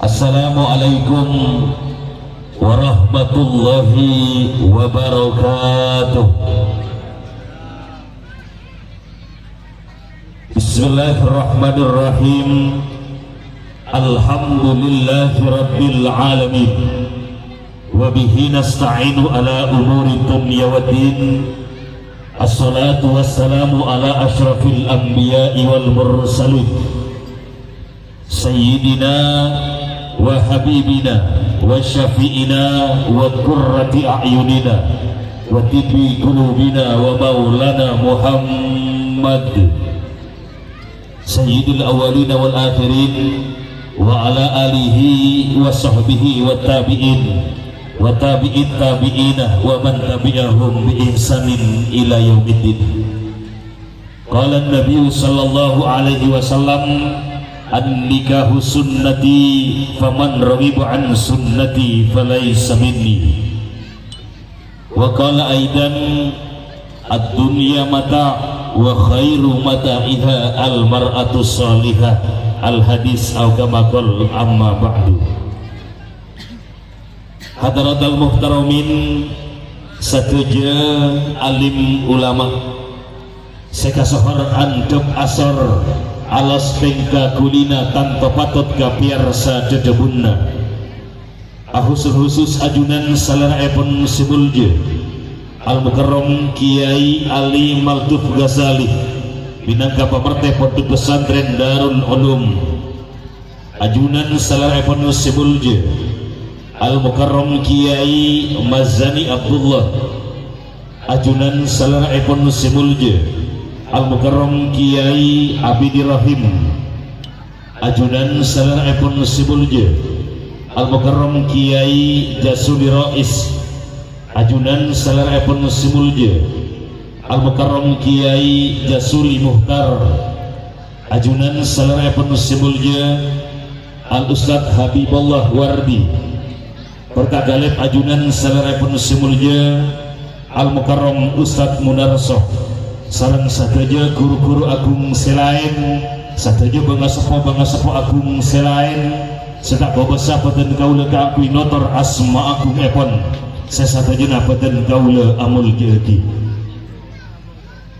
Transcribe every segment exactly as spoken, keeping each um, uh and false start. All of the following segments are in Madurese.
Assalamualaikum warahmatullahi wabarakatuh. Bismillahirrahmanirrahim. Alhamdulillahirabbil alamin. Wa bihi nasta'inu ala umuri dunya waddin. Assalatu wassalamu ala asyrafil anbiya'i wal mursalin. Sayyidina wa habibina wa syafi'ina wa qurrati a'yunina wa tibbi qulubina wa maulana Muhammad sayyidil awwalina wal akhirin wa ala alihi wa sahbihi wa tabi'in wa tabi'it tabi'ina wa man tabi'ahum bi ihsanin ila yaumiddin. Qala an-Nabiyyu sallallahu alaihi wasallam, "An-nikahu sunnati, faman raghiba an sunnati falaysa minni." Wa qala aidan, "Ad-dunya mata', wa khairu mata'iha al-mar'atu shalihah." Al-hadis, aw kama qal, amma ba'du. Hadratal muhtaramin, sadhâjâ alim ulama sè kasohor andhâp asor, alos tèngka ghulina tanto patot kapèyarsa dhâdhâbunna. Ahusus-husus ajunan salèra'èpon sè molja, Al-Mukarram Kiyai Ali Malduf Ghazali, mènangka pamartè Pondhuk Pesantren Darul Ulum. Ajunan salèra'èpon sè molja, Al-Mukarram Kiyai Mazani Abdullah. Ajunan salèra'èpon sè molja, Al-Mukarram Kiyai Abidi Rahim. Ajunan salèra'èpon sè molja, Al-Mukarram Kiyai Jasuli Rais. Ajunan salèra'èpon sè molja, Al-Mukarram Kiyai Jasuli Muhtar. Ajunan salèra'èpon sè molja, Al-Ustadz Habibullah Wardi. Torta ghâlib ajunan salèra'èpon sè molja, Al-Mukarram Ustadz Munarso, sareng sadhâjâ ru-ghuru agung sè laèn, sadhâjâ bângaseppo-bângaseppo agung sè laèn, sè ta' kobâsa bhâdhân kaulâ kaangghuy notor asma agungngèpon, sè sadhâjâna bhâdhân kaulâ amolja'aghi.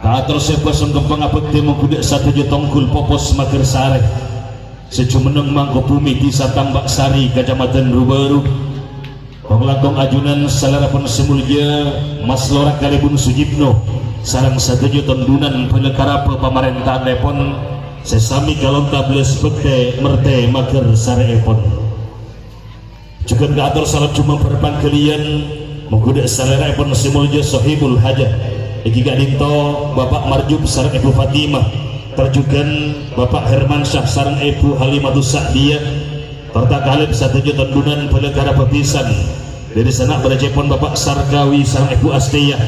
Kaator sè bâsong kempengnga bhâktè mongghu dâ' sadhâjâ tonggul popos maghârsarè sè jumenneng Mangkobhumi, Dhisa Tambak Sari, Kacamadhân Rubaru. Kong-langkong ajunan salèra'èpon sè molja, Mas Lora Kalèbun Sujibno, sareng sadhâjâ tondhunan bhâlâ karabhâ pamarènta'annèpon sè samè kalonta bellâs bhâktè mertè maghârsarèèpon. Jhughân kaator salajumma bhâr pangghâliyân, mongghu dâ' salèra'èpon sè molja Sohibul Hajat, èngghi ka'dinto Bapa' Marjup sareng Èbhu Fatimah, tor jhughân Bapa' Hermansyah sareng Èbhu Halimatus Sa'diyah, torta kalèb sadhâjâ tondhunan bhâlâ karabhâ bhisan, dâri sana' bârâjâèpon Bapa' Sarkawi sareng Èbhu Astiyah.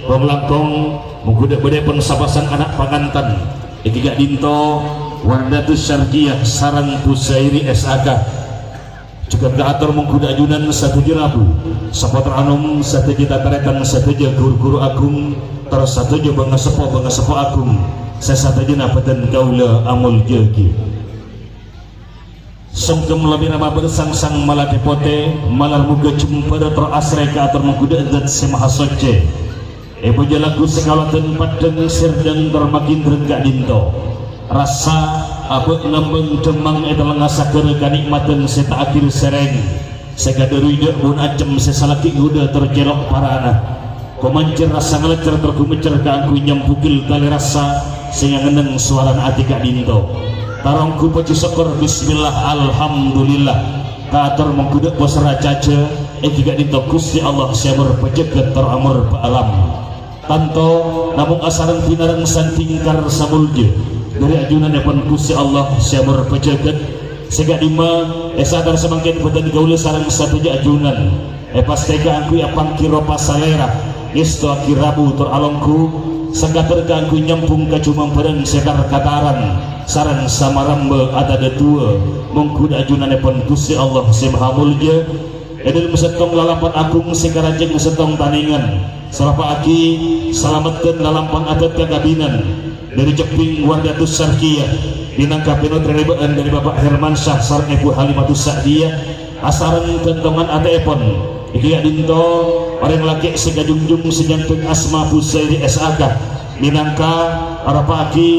Kong-langkong, mongghu dâ' bâdâèpon sapasang ana' pangantan, èngghi ka'dinto Wardatus Syarqiyah sareng Busairi S A K. Jhughân kaator mongghu dâ' ajunan sadhâjâ rabu, sapotra anom sadhâjâ, tarètan sadhâjâ, ru-ghuru agung, tor sadhâjâ bângaseppo-bângaseppo agung, sè sadhâjâna bhâdhân kaulâ amolja'aghi. Songkem la bhârâmma bâr-, sangsang mala dhâpotè, malar moghâ jembhârâ tor asrè kaator mongghu dâ' Dzat Sè Mahasoccè. Èbâjâ lagghu sè kaulâ dhân paddhâng sèrdhâng tor maghindrâng ka'dinto. Rassa abâ' ngambâng dhâmmang è tellengnga saghârâ kanè'madhân sè ta' aghir sèrèng, sè kadhâruwi dâ' bun accem sè salaghi' ngodâ tor cèlok parana. Komancèr rassa ngalècèr tor ghumècèr kaangghuy nyambhughi talè rassa sè ngangennèng sowarana atè ka'dinto. Taronggu pojhi sokkor, bismillah, alhamdulillah. Kaator mongghu dâ' poserra cajâ, èngghi ka'dinto Ghustè Allah sè amor pajâgât tor amor paalam. Tanto namong asareng bhinareng sandingkar samolja dâri ajunanèpon Ghustè Allah sè amor pajâgât, sè ka'dimma è sa'at samangkèn bhâdhân kaulâ sareng sadhâjâ ajunan èpastè kaangghuy apangghi ropa salèra, ngèstowaghi rabu tor alongghu, sangkaddhâr kaangghuy nyambhung kaju mambhârâng sè tar-kataran sareng samarembhâ atadâ duwâ, mongghu dâ' ajunanèpon Ghustè Allah sè Mahamolja, è dhâlem sèttong lalampon agung sè karajâng sèttong tanèngan, sè rapa'aghi salameddhân lalampon adat kakabinan dâri cebbhing Wardatus Syarqiyah, Mènangka pènotrè rèbâ'ân dhâri Bapa' Hermansyah sareng Èbhu Halimatus Sa'diyah, asareng ghântongan atèèpon. Èngghi ka'dinto orèng lakè' sè kajhungjhung sè nyandhâng asma Busairi S A K, mènangka arapa'aghi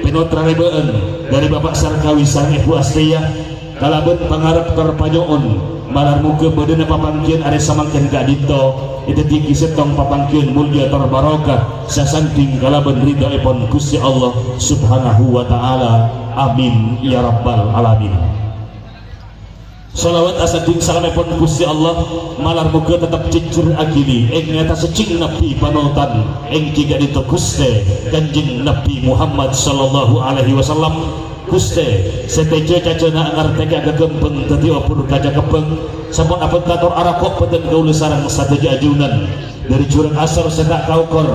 pènotrè rèbâ'ân dhâri Bapa' Sarkawi sareng Èbhu Astèya, kalabân pangarep tor panyo'on, malar moghâ bâdâna papangghiyân arè samangkèn ka'dinto èdhâddhiyâghi sèttong papangghiyân molja tor barokah, sasandhing kalabân ridhoèpon Ghustè Allah Subhanahu wa Ta'ala. Amin, ya rabbal alamin. Shalawat asandhing salamèpon Ghustè Allah, malar moghâ teptep jhejjher aghili è attas cèng Nabbhi panoltan, èngghi ka'dinto Ghustè Kanjeng Nabbhi Muhammad sallallahu alaihi wasallam. Ghustè, sè tèjhâ cajhâna ngartèka ghâghâmbhâng dhâddhi obhur kaca kebbhâng, sampon abhânta tor arako' bhâdhân kaulâ sareng sadhâjâ ajunan. Dhâri jhurâng asor sè ta' kaokor,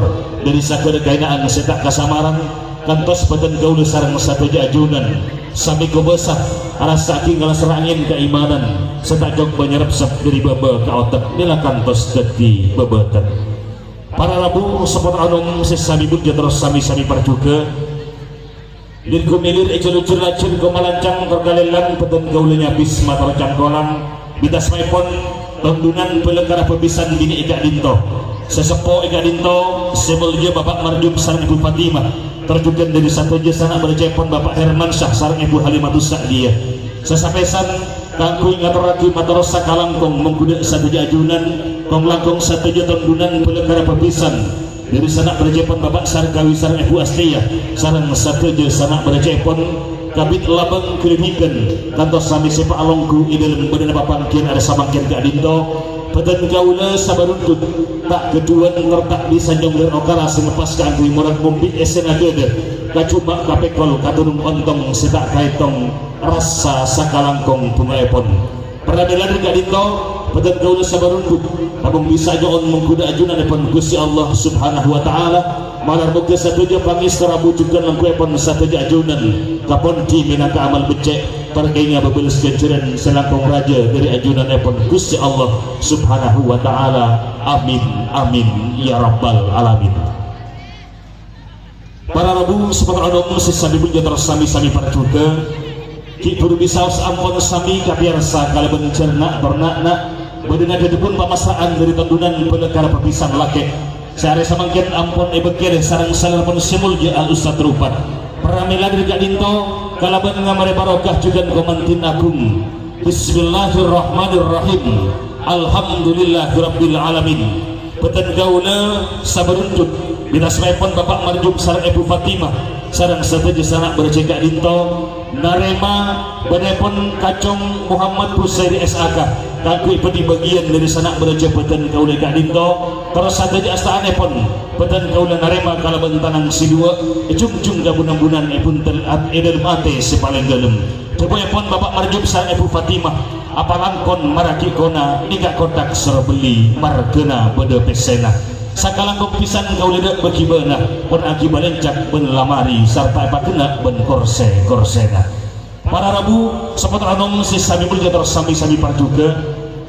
dhâri saghârâ kaèna'an sè ta' kasamarang, kantos bhâdhân kaulâ sareng sadhâjâ ajunan samè kobâsa, arassa'aghi ngalasra angèn kaimanan, sè ta' cokbâ nyarepsep dhâri bâbâ ka otek, mèla kantos dhâddhi bhâbhâtèk. Para rabu, sapotra anom sè samè molja tor samè-samè parjhughâ. Lir-gumilir è jhâlujhur lajhur komalancang tor kalèlang bhâdhân kaulâ nyabis mator cangkolang. Bitasmaèpon, tondhunan bhâlâkara bhâbhisan binè' è ka'dinto. Sè seppo è ka'dinto, sè molja Bapa' Marjub sareng Èbhu Fatimah. Tor jhughân dhâri sadhâjâ sana' bârâjâèpon Bapa' Hermansyah sareng Èbhu Halimatus Sa'diyah. Sè sapèsan, kaangghuy ngatorraghi mator sakalangkong mongghu dhâ' sadhâjâ ajunan, kong-langkong sadhâjâ tondhunan bhâlâkara bhâbhisan. Dhâri sana' bârâjâèpon Bapa' Sarkawi sareng Èbhu Astèya, sareng sadhâjâ sana' bârâjâèpon, kabit labâng ghâlidhighân, kantos samè sè paalongghu è dhâlem bâdâna papangghiyân arè samangkèn ka'dinto, bhâdhân kaulâ sabârundhut, ta' ghâdhuwân tor ta' bisa nyongler okara sè ngeppas kaangghuy morad ngombi' èssèna dhâdhâ, kajhumma' kapèkol kadhurung ontong sè ta' kaètong rassa sakalangkong bhunga'èpon. Pramèla dhâri ka'dinto, bhâdhân kaulâ sabârundhut, namong bisa nyo'on mongghu dhâ' ajunanèpon Ghustè Allah Subhanahu wa Ta'ala, malar moghâ sadhâjâ pangèsto rabu jhughân longghuèpon sadhâjâ ajunan, kapondhi mènangka amal beccè', parkènga bâbâles ghânjhârân sè langkong rajâ dhâri ajunanèpon Ghustè Allah Subhanahu wa Ta'ala. Amin, amin, ya rabbal alamin. Para rabu, sapotra anom sè samè molja tor samè-samè parjhughâ. Ghi' bhuru bisaos ampon samè kapèyarsa kalabân jhârna' tor na'-na', bâdâna dhâdhâbun pamasra'an dhâri tondhunan bhâlâkara bhâbhisan lakè'. Sè arè samangkèn ampon èbâkkèrè sareng salèrapon sè molja Al Ustad Rupat. Pramèla dhâri ka'dinto kalabân ngamarè barokah jhughân komandhin agung. Bismillahirrahmanirrahim. Alhamdulillahirabbil alamin. Bhâdhân kaulâ sabârundhut, bitasmaèpon Bapa' Marjub sareng Èbhu Fatimah, sareng sadhâjâ sana' bârâjâ ka'dinto, narèma bânnèpon Kacong Muhammad Busairi S A K, kaangghuy bâdhi bâgiyân dhâri sana' bârâjâ bhâdhân kaulâ ka'dinto, tor sadhâjâ asta'anèpon bhâdhân kaulâ narèma kalabân tanang sè duwâ', èjhungjhung ka bun-ambunan è buntel at-, è dhâlem atè sè palèng dhâlem. Dhâbuèpon Bapa' Marjub sareng Èbhu Fatimah, apalangkon maraghi kona nèka kothak soro bellè marghâna bâdâ pèssèna. Sakalangkong bhisan kaulâ dhâ' bâghi bâna, pon aghibâ lèncak bân lamari sarta èpaghenna' bân korsè-korsèna. Para rabu, sapotra anom sè samè molja tor samè-samè parjhughâ.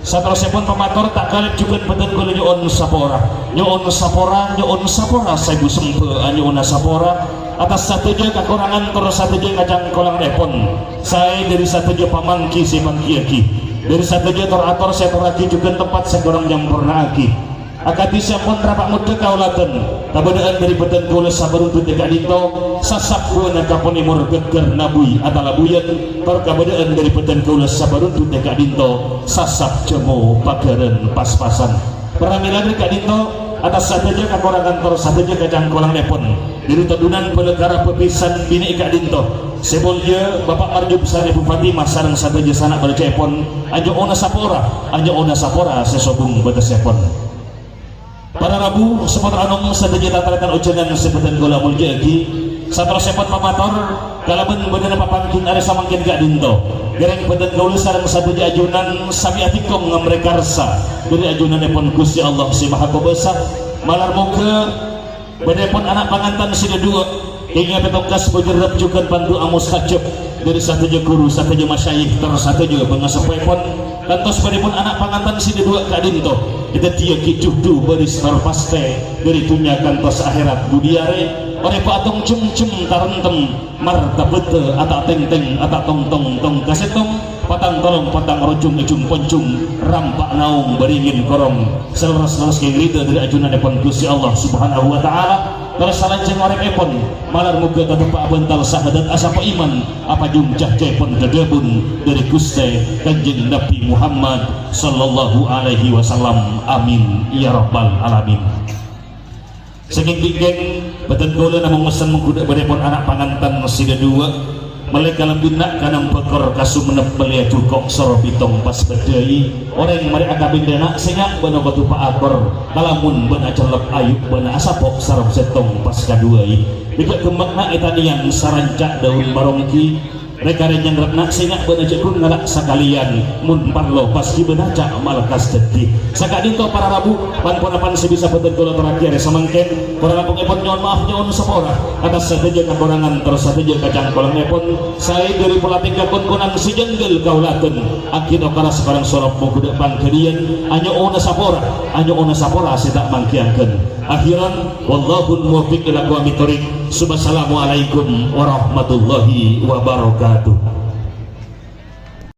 Saterrossèpon pamator ta' kalèp jhughân bhâdhân kaulâ nyo'on sapora. Nyo'on sapora, nyo'on sapora, saèbu sembhâ anyo'ona sapora. Attas sadhâjâ kakorangan tor sadhâjâ kacangkolangèpon. Saè dhâri sadhâjâ pamangghi sè èpangghiyâghi. Dhâri sadhâjâ tor-ator sè èatorraghi jhughân tempat sè korang nyamporna'aghi. Akadhi sè ampon rapa' moddhâ kaoladhân, kabâdâ'ân dhâri bhâdhân kaulâ sabârundhut è ka'dinto, sasap buwâna kaponèmor ghâgghâr nabuy atalabuyân, tor kabâdâ'ân dhâri bhâdhân kaulâ sabârundhut è ka'dinto, sasap jhâmo paghârân pas-pasan. Pramèla dhâri ka'dinto, attas sadhâjâ kakorangan tor sadhâjâ kacangkolangèpon, dhâri tondhunan bhâlâkara bhâbhisan binè' è ka'dinto, sè molja Bapa' Marjub sareng Èbhu Fatimah sareng sadhâjâ sana' bârâjâèpon, anyo'ona sapora, anyo'ona sapora sè sobung bâtessèpon. Para rabu, sapotra anom sadhâjâ tan-tarètan ojhângan sè bhâdhân kaulâ molja'aghi, saterrossèpon pamator, kalabân bâdâna papangghi arè samangkèn ka'dinto. Ghârèng bhâdhân kaulâ sareng sadhâjâ ajunan samè adhikong ngamarè karsa dhâri ajunanèpon Ghustè Allah Sè Mahakobâsa. Malar moghâ bâdâèpon ana' pangantan sè dhâduwâ', kèngèng pètongkas bâjârrâp jhughân pandu'a mustajab dhâri sadhâjâ ghuru, sadhâjâ masyayikh, tor sadhâjâ bângaseppoèpon, kantos bâdâèpon ana' pangantan sè dhâduwâ' ka'dinto, èdhâddhiyâghi jhudhu bâris tor pastè dhâri dhunnya kantos ahèrat budi arè. Orèbhâ atong jum-jum tarèntem, martabhâddhâ ata' tèng-tèng, ata' tong-tong, tong ka sèttong, patang tolong, patang rojung, èjung ponjung, rampa' naong bâringin korong, sè lerres-lerres kèng ridha dâri ajunanèpon Ghustè Allah Subhanahu wa Ta'ala, terros salanjhâng orèpèpon, malar moghâ tadâpa' abhântal sahadat asapa iman, apajung cahcaèpon dhâdhâbun dâri Ghustè Kanjeng Nabbhi Muhammad sallallahu alaihi wasallam. Amin, ya rabbal alamin. Sakèng bingkèng, bhâdhân kaulâ namong messen mongghudhâ bâdâèpon ana' pangantan sè kaduwâ'. Mellè kalambhinna ka Nambakor ka Songennep mellèya jhuko' soro pitong pas bâddhâi. Orèng marè akabin rèna sènga' bân kodhu paakor. Kalamon bân acellep ayu bân asapo' sareng sèttong pas kaduwâi. Dhika gemma'na ètanèyan saranca' daun maronggi. Rè-karè nyangratna sènga' bân ajâ' ghun ngala' sakalèyan, mon parlo pas ghibâ naca' malekas dhâddhi. Saka'dinto para rabu, pan-ponapan sè bisa bhâdhân kaulâ atorraghi arè samangkèn. Korang langkongèpon nyo'on maaf, nyo'on sapora atas sadhâjâ kakorangan, terros sadhâjâ kacangkolangèpon. Saè dhâri pola tèngka kon-konan sè jhânggâl kaulâ aghâbây, aghâbây tokara sakarang sorop mongghudhâ pangghâliyân, anyo'ona sapora, anyo'ona sapora sè ta' mangghiyanggân. Akhiran, wallahul muwaffiq ila aqwamit thoriq. Tsummassalamualaikum warahmatullahi wabarakatuh.